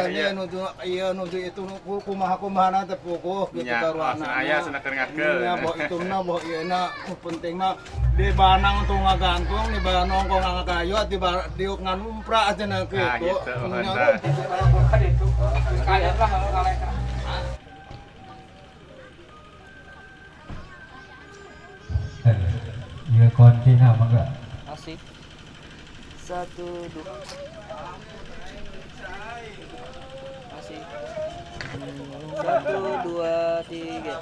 Nya nuju ieu, nuju itu, kumaha-kumaha teh puguh gitu. Nya, Karuana. oh, cenah aya cenah keur ngakeul. Nya, boh ituna boh ieu na, nu penting mah di banang tuh ngagantung, di banang kok ngakayo, di diuk nganumpra cenah Nah, gitu. gitu, Nya, tah. Itu. Sekalian lah kalau. Iya, kunci nama enggak? Asik. Satu, dua. Asik. Satu, dua, tiga.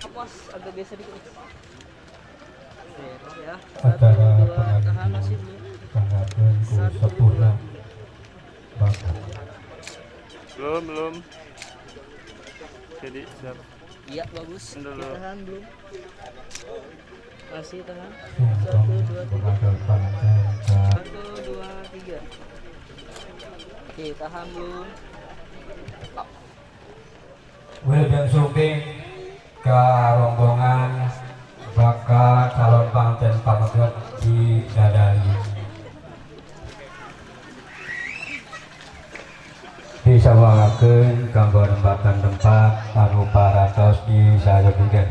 Awas, agak biasa dikit. Ya. Satu, Acara dua, tahan masih pengajian belum. tanggapan ku Satu, sepuhna bakal. Belum, belum. Jadi siap. Iya, bagus. Dulu. Oke, tahan belum. Masih tahan. Sungkem Satu, dua, tiga. bakal panten ka Satu, dua, tiga. Oke, tahan belum. Wilujeng sumping ka rombongan bakal calon panganten pameget bidadari. Disawangakeun kanggo nembakan tempat anu parantos disayogikeun.